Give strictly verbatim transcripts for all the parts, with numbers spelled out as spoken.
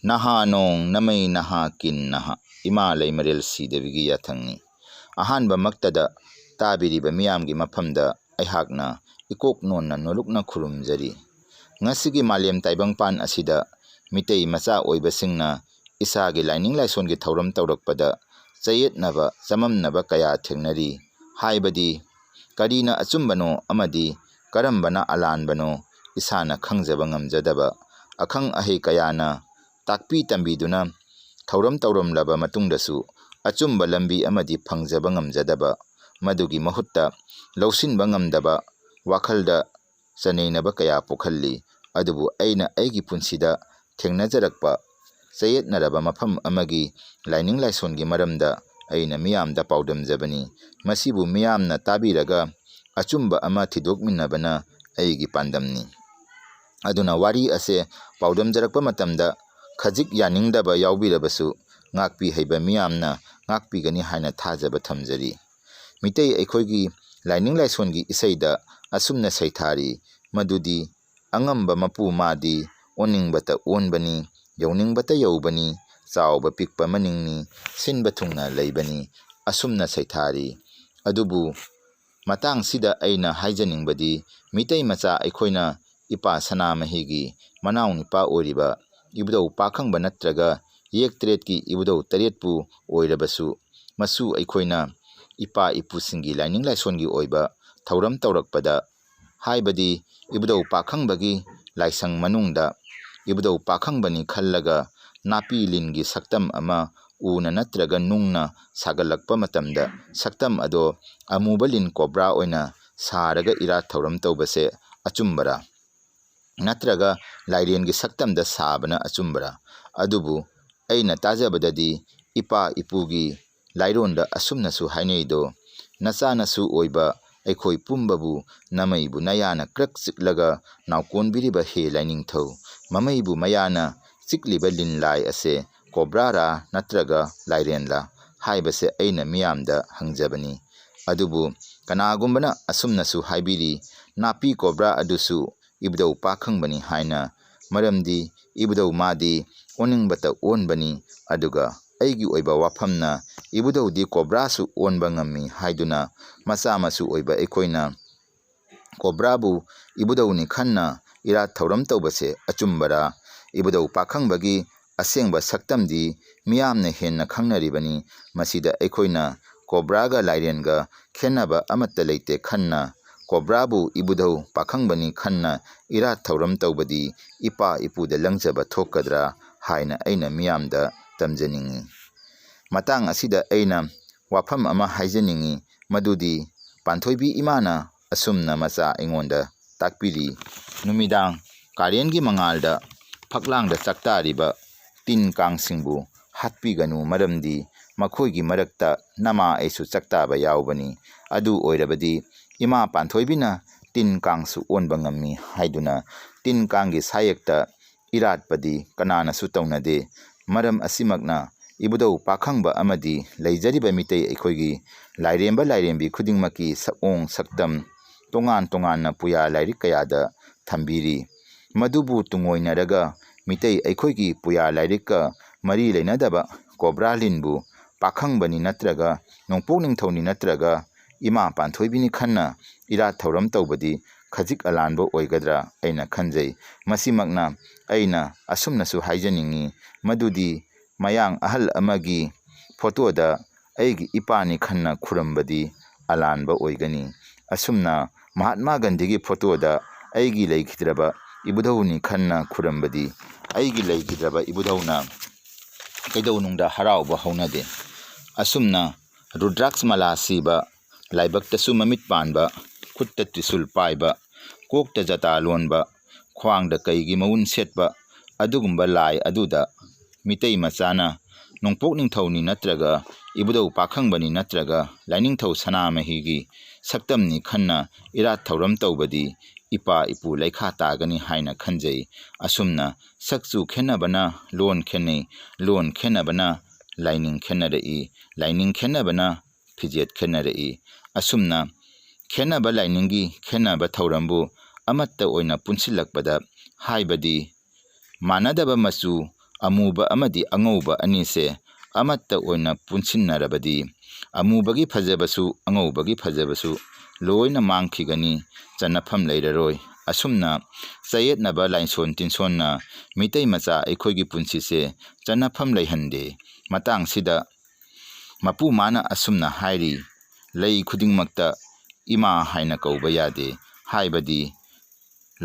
ꯅꯍꯥ ꯅꯣꯡ ꯅꯃꯩ ꯅꯍꯥ ꯀꯤꯟ ꯅꯍꯥ, ꯏꯃꯥ ꯂꯩꯃꯔꯦꯜ ꯁꯤꯗꯕꯤꯒꯤ ꯌꯥꯊꯪꯅꯤ꯫ ꯑꯍꯥꯟꯕꯃꯛꯇꯗ ꯇꯥꯕꯤꯔꯤꯕ ꯃꯤꯌꯥꯝꯒꯤ ꯃꯐꯝꯗ ꯑꯩꯍꯥꯛꯅ ꯏꯀꯣꯛ ꯅꯣꯟꯅ ꯅꯣꯂꯨꯛꯅ ꯈꯨꯔꯨꯝꯖꯔꯤ꯫ ꯉꯁꯤꯒꯤ ꯃꯥꯂꯦꯝ ꯇꯥꯏꯕꯪꯄꯥꯟ ꯑꯁꯤꯗ ꯃꯤꯇꯩ ꯃꯆꯥ ꯑꯣꯏꯕꯁꯤꯡꯅ ꯏꯁꯥꯒꯤ ꯂꯥꯏꯅꯤꯡ ꯂꯥꯏꯁꯣꯟꯒꯤ ꯊꯧꯔꯝ ꯇꯧꯔꯛꯄꯗ ꯆꯌꯦꯠꯅꯕ, ꯆꯃꯝꯅꯕ ꯀꯌꯥ ꯊꯦꯡꯅꯔꯤ꯫ ꯍꯥꯏꯕꯗꯤ, ꯀꯔꯤꯅ ꯑꯆꯨꯝꯕꯅꯣ ꯑꯃꯗꯤ ꯀꯔꯝꯕꯅ ꯑꯂꯥꯟꯕꯅꯣ ꯏꯁꯥꯅ ꯈꯪꯖꯕ ꯉꯝꯖꯗꯕ, ꯑꯈꯪ ꯑꯍꯩ ꯀꯌꯥꯅ ꯇꯥꯛꯄꯤ ꯇꯝꯕꯤꯗꯨꯅ ꯊꯧꯔꯝ ꯇꯧꯔꯝꯂꯕ ꯃꯇꯨꯡꯗꯁꯨ ꯑꯆꯨꯝꯕ ꯂꯝꯕꯤ ꯑꯃꯗꯤ ꯐꯪꯖꯕ ꯉꯝꯖꯗꯕ, ꯃꯗꯨꯒꯤ ꯃꯍꯨꯠꯇ ꯂꯧꯁꯤꯟꯕ ꯉꯝꯗꯕ ꯋꯥꯈꯜꯗ ꯆꯅꯩꯅꯕ ꯀꯌꯥ ꯄꯣꯛꯍꯜꯂꯤ꯫ ꯑꯗꯨꯕꯨ ꯑꯩꯅ ꯑꯩꯒꯤ ꯄꯨꯟꯁꯤꯗ ꯊꯦꯡꯅꯖꯔꯛꯄ ꯆꯌꯦꯠꯅꯔꯕ ꯃꯐꯝ ꯑꯃꯒꯤ ꯂꯥꯏꯅꯤꯡ ꯂꯥꯏꯁꯣꯟꯒꯤ ꯃꯔꯝꯗ ꯑꯩꯅ ꯃꯤꯌꯥꯝꯗ ꯄꯥꯎꯗꯝꯖꯕꯅꯤ꯫ ꯃꯁꯤꯕꯨ ꯃꯤꯌꯥꯝꯅ ꯇꯥꯕꯤꯔꯒ ꯑꯆꯨꯝꯕ ꯑꯃ ꯊꯤꯗꯣꯛꯃꯤꯟꯅꯕꯅ ꯑꯩꯒꯤ ꯄꯥꯟꯗꯝꯅꯤ꯫ ꯑꯗꯨꯅ ꯋꯥꯔꯤ ꯑꯁꯦ ꯄꯥꯎꯗꯝꯖꯔꯛꯄ ꯃꯇꯝꯗ ꯈꯖꯤꯛ ꯌꯥꯅꯤꯡꯗꯕ ꯌꯥꯎꯕꯤꯔꯕꯁꯨ ꯉꯥꯛꯄꯤ ꯍꯩꯕ ꯃꯤꯌꯥꯝꯅ ꯉꯥꯛꯄꯤꯒꯅꯤ ꯍꯥꯏꯅ ꯊꯥꯖꯕ ꯊꯝꯖꯔꯤ꯫ ꯃꯤꯇꯩ ꯑꯩꯈꯣꯏꯒꯤ ꯂꯥꯏꯅꯤꯡ ꯂꯥꯏꯁꯣꯟꯒꯤ ꯏꯁꯩꯗ ꯑꯁꯨꯝꯅ ꯁꯩꯊꯥꯔꯤ, ꯃꯗꯨꯗꯤ "ꯑꯉꯝꯕ ꯃꯄꯨ ꯃꯥꯗꯤ, ꯑꯣꯟꯅꯤꯡꯕꯇ ꯑꯣꯟꯕꯅꯤ, ꯌꯧꯅꯤꯡꯕꯇ ꯌꯧꯕꯅꯤ, ꯆꯥꯎꯕ ꯄꯤꯛꯄ ꯃꯅꯤꯡꯅꯤ, ꯁꯤꯟꯕ ꯊꯨꯡꯅ ꯂꯩꯕꯅꯤ", ꯑꯁꯨꯝꯅ ꯁꯩꯊꯥꯔꯤ꯫ ꯑꯗꯨꯕꯨ ꯃꯇꯥꯡꯁꯤꯗ ꯑꯩꯅ ꯍꯥꯏꯖꯅꯤꯡꯕꯗꯤ, ꯃꯤꯇꯩ ꯃꯆꯥ ꯑꯩꯈꯣꯏꯅ ꯏꯄꯥ ꯁꯅꯥꯃꯍꯤꯒꯤ ꯃꯅꯥꯎ ꯅꯨꯄꯥ ꯑꯣꯏꯔꯤꯕ ꯏꯕꯨꯙꯧ ꯄꯥꯈꯪꯕ ꯅꯠꯇ꯭ꯔꯒ ꯌꯦꯛ ꯇꯔꯦꯠꯀꯤ ꯏꯕꯨꯙꯧ ꯇꯔꯦꯠꯄꯨ ꯑꯣꯏꯔꯕꯁꯨ, ꯃꯁꯨ ꯑꯩꯈꯣꯏꯅ ꯏꯄꯥ ꯏꯄꯨꯁꯤꯡꯒꯤ ꯂꯥꯏꯅꯤꯡ ꯂꯥꯏꯁꯣꯟꯒꯤ ꯑꯣꯏꯕ ꯊꯧꯔꯝ ꯇꯧꯔꯛꯄꯗ, ꯍꯥꯏꯕꯗꯤ ꯏꯕꯨꯙꯧ ꯄꯥꯈꯪꯕꯒꯤ ꯂꯥꯏꯁꯪ ꯃꯅꯨꯡꯗ ꯏꯕꯨꯙꯧ ꯄꯥꯈꯪꯕꯅꯤ ꯈꯜꯂꯒ ꯅꯥꯄꯤ ꯂꯤꯟꯒꯤ ꯁꯛꯇꯝ ꯑꯃ ꯎꯅ ꯅꯠꯇ꯭ꯔꯒ ꯅꯨꯡꯅ ꯁꯥꯒꯠꯂꯛꯄ ꯃꯇꯝꯗ ꯁꯛꯇꯝ ꯑꯗꯣ ꯑꯃꯨꯕ ꯂꯤꯟ ꯀꯣꯕ꯭ꯔꯥ ꯑꯣꯏꯅ ꯁꯥꯔꯒ ꯏꯔꯥꯠ ꯊꯧꯔꯝ ꯇꯧꯕꯁꯦ ꯑꯆꯨꯝꯕꯔꯥ? ꯅꯠꯇ꯭ꯔꯒ ꯂꯥꯏꯔꯦꯟꯒꯤ ꯁꯛꯇꯝꯗ ꯁꯥꯕꯅ ꯑꯆꯨꯝꯕꯔꯥ? ꯑꯗꯨꯕꯨ ꯑꯩꯅ ꯇꯥꯖꯕꯗꯗꯤ ꯏꯄꯥ ꯏꯄꯨꯒꯤ ꯂꯥꯏꯔꯣꯟꯗ ꯑꯁꯨꯝꯅꯁꯨ ꯍꯥꯏꯅꯩꯗꯣ, "ꯅꯆꯥꯅꯁꯨ ꯑꯣꯏꯕ ꯑꯩꯈꯣꯏ ꯄꯨꯝꯕꯕꯨ ꯅꯃꯩꯕꯨ ꯅꯌꯥꯅ ꯀ꯭ꯔꯛ ꯆꯤꯛꯂꯒ ꯅꯥꯎꯀꯣꯟꯕꯤꯔꯤꯕ ꯍꯦ ꯂꯥꯏꯅꯤꯡꯊꯧ, ꯃꯃꯩꯕꯨ ꯃꯌꯥꯅ ꯆꯤꯛꯂꯤꯕ ꯂꯤꯟ ꯂꯥꯏ ꯑꯁꯦ ꯀꯣꯕ꯭ꯔꯥꯔꯥ ꯅꯠꯇ꯭ꯔꯒ ꯂꯥꯏꯔꯦꯟꯂꯥ?" ꯍꯥꯏꯕꯁꯦ ꯑꯩꯅ ꯃꯤꯌꯥꯝꯗ ꯍꯪꯖꯕꯅꯤ꯫ ꯑꯗꯨꯕꯨ ꯀꯅꯥꯒꯨꯝꯕꯅ ꯑꯁꯨꯝꯅꯁꯨ ꯍꯥꯏꯕꯤꯔꯤ, "ꯅꯥꯄꯤ ꯀꯣꯕ꯭ꯔꯥ ꯑꯗꯨꯁꯨ ꯏꯕꯨꯙꯧ ꯄꯥꯈꯪꯕꯅꯤ" ꯍꯥꯏꯅ ꯃꯔꯝꯗꯤ ꯏꯕꯨꯙꯧ ꯃꯥꯗꯤ ꯑꯣꯟꯅꯤꯡꯕꯇ ꯑꯣꯟꯕꯅꯤ꯫ ꯑꯗꯨꯒ ꯑꯩꯒꯤ ꯑꯣꯏꯕ ꯋꯥꯐꯝꯅ, ꯏꯕꯨꯙꯧꯗꯤ ꯀꯣꯕ꯭ꯔꯥꯁꯨ ꯑꯣꯟꯕ ꯉꯝꯃꯤ ꯍꯥꯏꯗꯨꯅ ꯃꯆꯥ ꯃꯁꯨ ꯑꯣꯏꯕ ꯑꯩꯈꯣꯏꯅ ꯀꯣꯕ꯭ꯔꯥꯕꯨ ꯏꯕꯨꯙꯧꯅꯤ ꯈꯟꯅ ꯏꯔꯥꯠ ꯊꯧꯔꯝ ꯇꯧꯕꯁꯦ ꯑꯆꯨꯝꯕꯔꯥ? ꯏꯕꯨꯙꯧ ꯄꯥꯈꯪꯕꯒꯤ ꯑꯁꯦꯡꯕ ꯁꯛꯇꯝꯗꯤ ꯃꯤꯌꯥꯝꯅ ꯍꯦꯟꯅ ꯈꯪꯅꯔꯤꯕꯅꯤ꯫ ꯃꯁꯤꯗ ꯑꯩꯈꯣꯏꯅ ꯀꯣꯕ꯭ꯔꯥꯒ ꯂꯥꯏꯔꯦꯟꯒ ꯈꯦꯟꯅꯕ ꯑꯃꯠꯇ ꯂꯩꯇꯦ ꯈꯟꯅ, ꯀꯣꯕ꯭ꯔꯥꯕꯨ ꯏꯕꯨꯙꯧ ꯄꯥꯈꯪꯕꯅꯤ ꯈꯟꯅ ꯏꯔꯥꯠ ꯊꯧꯔꯝ ꯇꯧꯕꯗꯤ ꯏꯄꯥ ꯏꯄꯨꯗ ꯂꯪꯖꯕ ꯊꯣꯛꯀꯗ꯭ꯔꯥ ꯍꯥꯏꯅ ꯑꯩꯅ ꯃꯤꯌꯥꯝꯗ ꯇꯝꯖꯅꯤꯡꯏ꯫ ꯃꯇꯥꯡ ꯑꯁꯤꯗ ꯑꯩꯅ ꯋꯥꯐꯝ ꯑꯃ ꯍꯥꯏꯖꯅꯤꯡꯏ, ꯃꯗꯨꯗꯤ ꯄꯥꯟꯊꯣꯏꯕꯤ ꯏꯃꯥꯅ ꯑꯁꯨꯝꯅ ꯃꯆꯥ ꯑꯩꯉꯣꯟꯗ ꯇꯥꯛꯄꯤꯔꯤ, "ꯅꯨꯃꯤꯗꯥꯡ ꯀꯥꯔꯦꯟꯒꯤ ꯃꯉꯥꯜꯗ ꯐꯛꯂꯥꯡꯗ ꯆꯥꯛꯇꯥꯔꯤꯕ ꯇꯤꯟ ꯀꯥꯡꯁꯤꯡꯕꯨ ꯍꯥꯠꯄꯤꯒꯅꯨ, ꯃꯔꯝꯗꯤ ꯃꯈꯣꯏꯒꯤ ꯃꯔꯛꯇ ꯅꯃꯥ ꯑꯩꯁꯨ ꯆꯥꯛꯇꯥꯕ ꯌꯥꯎꯕꯅꯤ꯫ ꯑꯗꯨ ꯑꯣꯏꯔꯕꯗꯤ ꯏꯃꯥ ꯄꯥꯟꯊꯣꯏꯕꯤꯅ ꯇꯤꯟ ꯀꯥꯡꯁꯨ ꯑꯣꯟꯕ ꯉꯝꯃꯤ" ꯍꯥꯏꯗꯨꯅ ꯇꯤꯟ ꯀꯥꯡꯒꯤ ꯁꯥꯌꯦꯛꯇ ꯏꯔꯥꯠꯄꯗꯤ ꯀꯅꯥꯅꯁꯨ ꯇꯧꯅꯗꯦ꯫ ꯃꯔꯝ ꯑꯁꯤꯃꯛꯅ ꯏꯕꯨꯙꯧ ꯄꯥꯈꯪꯕ ꯑꯃꯗꯤ ꯂꯩꯖꯔꯤꯕ ꯃꯤꯇꯩ ꯑꯩꯈꯣꯏꯒꯤ ꯂꯥꯏꯔꯦꯝꯕ ꯂꯥꯏꯔꯦꯝꯕꯤ ꯈꯨꯗꯤꯡꯃꯛꯀꯤ ꯁꯛꯑꯣꯡ ꯁꯛꯇꯝ ꯇꯣꯉꯥꯟ ꯇꯣꯉꯥꯟꯅ ꯄꯨꯌꯥ ꯂꯥꯏꯔꯤꯛ ꯀꯌꯥꯗ ꯊꯝꯕꯤꯔꯤ꯫ ꯃꯗꯨꯕꯨ ꯇꯨꯡꯑꯣꯏꯅꯔꯒ ꯃꯤꯇꯩ ꯑꯩꯈꯣꯏꯒꯤ ꯄꯨꯌꯥ ꯂꯥꯏꯔꯤꯛꯀ ꯃꯔꯤ ꯂꯩꯅꯗꯕ ꯀꯣꯕ꯭ꯔꯥ ꯂꯤꯟꯕꯨ ꯄꯥꯈꯪꯕꯅꯤ ꯅꯠꯇ꯭ꯔꯒ ꯅꯣꯡꯄꯣꯛ ꯅꯤꯡꯊꯧꯅꯤ ꯅꯠꯇ꯭ꯔꯒ ꯏꯃꯥ ꯄꯥꯟꯊꯣꯏꯕꯤꯅꯤ ꯈꯟꯅ ꯏꯔꯥꯠ ꯊꯧꯔꯝ ꯇꯧꯕꯗꯤ ꯈꯖꯤꯛ ꯑꯂꯥꯟꯕ ꯑꯣꯏꯒꯗ꯭ꯔꯥ ꯑꯩꯅ ꯈꯟꯖꯩ꯫ ꯃꯁꯤꯃꯛꯅ ꯑꯩꯅ ꯑꯁꯨꯝꯅꯁꯨ ꯍꯥꯏꯖꯅꯤꯡꯏ, ꯃꯗꯨꯗꯤ ꯃꯌꯥꯡ ꯑꯍꯜ ꯑꯃꯒꯤ ꯐꯣꯇꯣꯗ ꯑꯩꯒꯤ ꯏꯄꯥꯅꯤ ꯈꯟꯅ ꯈꯨꯔꯝꯕꯗꯤ ꯑꯂꯥꯟꯕ ꯑꯣꯏꯒꯅꯤ꯫ ꯑꯁꯨꯝꯅ ꯃꯍꯥꯠꯃꯥ ꯒꯥꯟꯙꯤꯒꯤ ꯐꯣꯇꯣꯗ ꯑꯩꯒꯤ ꯂꯩꯈꯤꯗ꯭ꯔꯕ ꯏꯕꯨꯙꯧꯅꯤ ꯈꯟꯅ ꯈꯨꯔꯝꯕꯗꯤ ꯑꯩꯒꯤ ꯂꯩꯈꯤꯗ꯭ꯔꯕ ꯏꯕꯨꯙꯧꯅ ꯀꯩꯗꯧꯅꯨꯡꯗ ꯍꯔꯥꯎꯕ ꯍꯧꯅꯗꯦ꯫ ꯑꯁꯨꯝꯅ ꯔꯨꯗ꯭ꯔꯥꯛꯁ ꯃꯂꯥ ꯁꯤꯕ, ꯂꯥꯏꯕꯛꯇꯁꯨ ꯃꯃꯤꯠ ꯄꯥꯟꯕ, ꯈꯨꯠꯇ ꯇ꯭ꯔꯤꯁꯨꯜ ꯄꯥꯏꯕ, ꯀꯣꯛꯇ ꯖꯇꯥ ꯂꯣꯟꯕ, ꯈ꯭ꯋꯥꯡꯗ ꯀꯩꯒꯤ ꯃꯎꯟ ꯁꯦꯠꯄ ꯑꯗꯨꯒꯨꯝꯕ ꯂꯥꯏ ꯑꯗꯨꯗ ꯃꯤꯇꯩ ꯃꯆꯥꯅ ꯅꯣꯡꯄꯣꯛ ꯅꯤꯡꯊꯧꯅꯤ ꯅꯠꯇ꯭ꯔꯒ ꯏꯕꯨꯙꯧ ꯄꯥꯈꯪꯕꯅꯤ ꯅꯠꯇ꯭ꯔꯒ ꯂꯥꯏꯅꯤꯡꯊꯧ ꯁꯅꯥꯃꯍꯤꯒꯤ ꯁꯛꯇꯝꯅꯤ ꯈꯟꯅ ꯏꯔꯥꯠ ꯊꯧꯔꯝ ꯇꯧꯕꯗꯤ ꯏꯄꯥ ꯏꯄꯨ ꯂꯩꯈꯥ ꯇꯥꯒꯅꯤ ꯍꯥꯏꯅ ꯈꯟꯖꯩ꯫ ꯑꯁꯨꯝꯅ ꯁꯛꯆꯨ ꯈꯦꯟꯅꯕꯅ ꯂꯣꯟ ꯈꯦꯟꯅꯩ, ꯂꯣꯟ ꯈꯦꯟꯅꯕꯅ ꯂꯥꯏꯅꯤꯡ ꯈꯦꯟꯅꯔꯛꯏ, ꯂꯥꯏꯅꯤꯡ ꯈꯦꯟꯅꯕꯅ ꯐꯤꯖꯦꯠ ꯈꯦꯟꯅꯔꯛꯏ꯫ ꯑꯁꯨꯝꯅ ꯈꯦꯟꯅꯕ ꯂꯥꯏꯅꯤꯡꯒꯤ ꯈꯦꯟꯅꯕ ꯊꯧꯔꯝꯕꯨ ꯑꯃꯠꯇ ꯑꯣꯏꯅ ꯄꯨꯟꯁꯤꯜꯂꯛꯄꯗ, ꯍꯥꯏꯕꯗꯤ ꯃꯥꯟꯅꯗꯕ ꯃꯆꯨ ꯑꯃꯨꯕ ꯑꯃꯗꯤ ꯑꯉꯧꯕ ꯑꯅꯤꯁꯦ ꯑꯃꯠꯇ ꯑꯣꯏꯅ ꯄꯨꯟꯁꯤꯟꯅꯔꯕꯗꯤ ꯑꯃꯨꯕꯒꯤ ꯐꯖꯕꯁꯨ ꯑꯉꯧꯕꯒꯤ ꯐꯖꯕꯁꯨ ꯂꯣꯏꯅ ꯃꯥꯡꯈꯤꯒꯅꯤ, ꯆꯟꯅꯐꯝ ꯂꯩꯔꯔꯣꯏ꯫ ꯑꯁꯨꯝꯅ ꯆꯌꯦꯠꯅꯕ ꯂꯥꯏꯁꯣꯟ ꯇꯤꯟꯁꯣꯟꯅ ꯃꯤꯇꯩ ꯃꯆꯥ ꯑꯩꯈꯣꯏꯒꯤ ꯄꯨꯟꯁꯤꯁꯦ ꯆꯟꯅꯐꯝ ꯂꯩꯍꯟꯗꯦ꯫ ꯃꯇꯥꯡꯁꯤꯗ ꯃꯄꯨ ꯃꯥꯅ ꯑꯁꯨꯝꯅ ꯍꯥꯏꯔꯤ, "ꯂꯩ ꯈꯨꯗꯤꯡꯃꯛꯇ ꯏꯃꯥ ꯍꯥꯏꯅ ꯀꯧꯕ ꯌꯥꯗꯦ", ꯍꯥꯏꯕꯗꯤ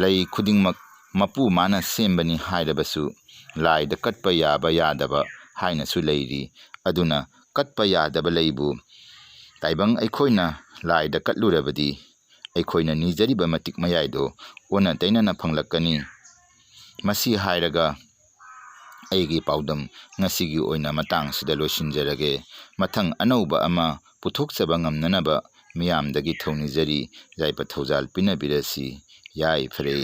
ꯂꯩ ꯈꯨꯗꯤꯡꯃꯛ ꯃꯄꯨ ꯃꯥꯅ ꯁꯦꯝꯕꯅꯤ ꯍꯥꯏꯔꯕꯁꯨ ꯂꯥꯏꯗ ꯀꯠꯄ ꯌꯥꯕ ꯌꯥꯗꯕ ꯍꯥꯏꯅꯁꯨ ꯂꯩꯔꯤ꯫ ꯑꯗꯨꯅ ꯀꯠꯄ ꯌꯥꯗꯕ ꯂꯩꯕꯨ ꯇꯥꯏꯕꯪ ꯑꯩꯈꯣꯏꯅ ꯂꯥꯏꯗ ꯀꯠꯂꯨꯔꯕꯗꯤ ꯑꯩꯈꯣꯏꯅ ꯅꯤꯖꯔꯤꯕ ꯃꯇꯤꯛ ꯃꯌꯥꯏꯗꯣ ꯑꯣꯟꯅ ꯇꯩꯅꯅ ꯐꯪꯂꯛꯀꯅꯤ꯫ ꯃꯁꯤ ꯍꯥꯏꯔꯒ ꯑꯩꯒꯤ ꯄꯥꯎꯗꯝ ꯉꯁꯤꯒꯤ ꯑꯣꯏꯅ ꯃꯇꯥꯡꯁꯤꯗ ꯂꯣꯏꯁꯤꯟꯖꯔꯒꯦ꯫ ꯃꯊꯪ ꯑꯅꯧꯕ ꯑꯃ ꯄꯨꯊꯣꯛꯆꯕ ꯉꯝꯅꯅꯕ ꯃꯤꯌꯥꯝꯗꯒꯤ ꯊꯧꯅꯤꯖꯔꯤ꯫ ꯌꯥꯏꯐ ꯊꯧꯖꯥꯜ ꯄꯤꯅꯕꯤꯔꯁꯤ꯫ ꯌꯥꯏꯐꯔꯦ꯫